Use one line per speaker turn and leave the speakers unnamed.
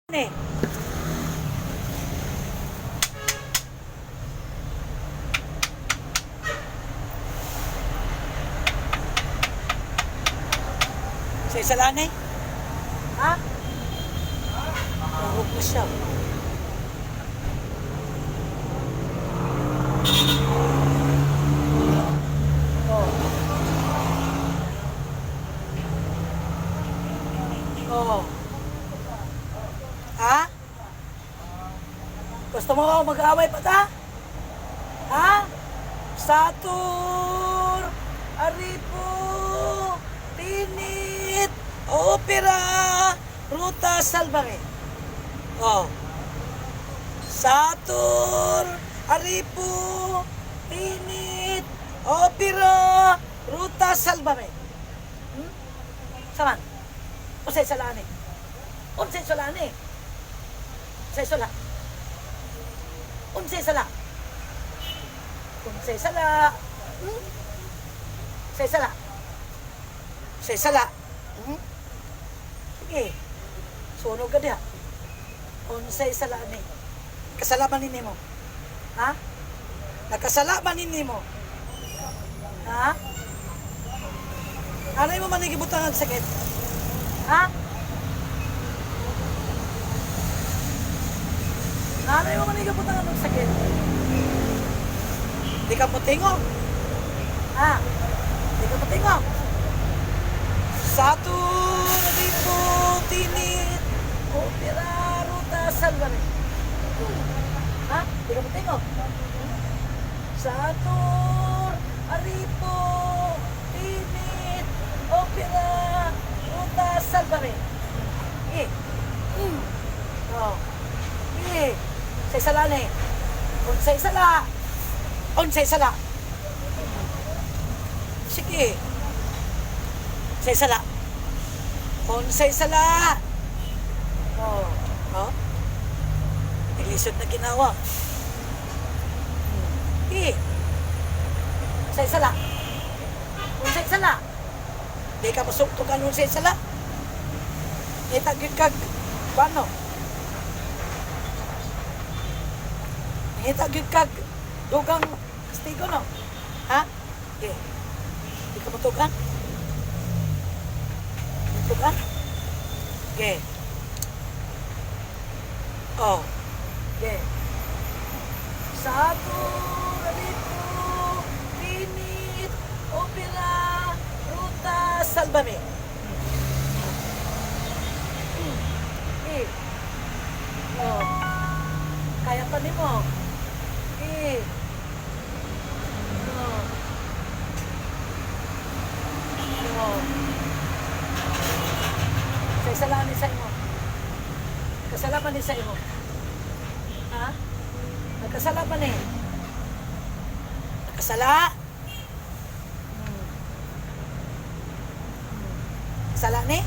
Eh. Sa isa lang eh. Ha? Tuhog na siya. Oh. Oh. Ha? Gusto mo ako mag-away pa ta? Ha? Satur, Aripo, Tinit, Opera, Ruta Salvame. Oh. Satur, Aripo, Tinit, Opera, Ruta Salvame. Hmm? Saman? Unsay salani? Unsay salani? Unsay sala? Unsay sala? Unsay sala? Hmm? Unsay sala? Unsay sala? Hmm? Sige. Sunog ka diha. Unsay sala ni? Kasalaman ni mo. Ha? Nakasalaman ni mo. Ha? Anay mo man gibutangan sakit? Ha? Anay mo man gibutangan og sakit? Di ka motingog. Ha? Di ka motingog. Satur ripo tinit opera ruta salvame. Ha? Di ka motingog. Satur aripo tinit opera ruta salvame. Eh. Oh. Eh. Sa isa lang eh. Unsay sala. Unsay sala. Sige. Unsay sala. Unsay sala. Oh. Oh. Naglisod na ginawa. Eh. Unsay sala. Unsay sala. Di ka masugtukan unsay sala. Itagid kag paano? Nangita gyud kag dugang kastigo no? Ha? Okay. Di ka matugan? Matugan? Okay. Oh. Okay. Sato, Ralito, Pinit, Opera, Ruta, Salvame. Eh. Oh. Kaya pa nimo. Eh. Oh. Oh. Sa isa ni sa imo. Kasalaman ni sa imo. Ha? Nagkasala pa ni. Nagkasala? Kasala ni?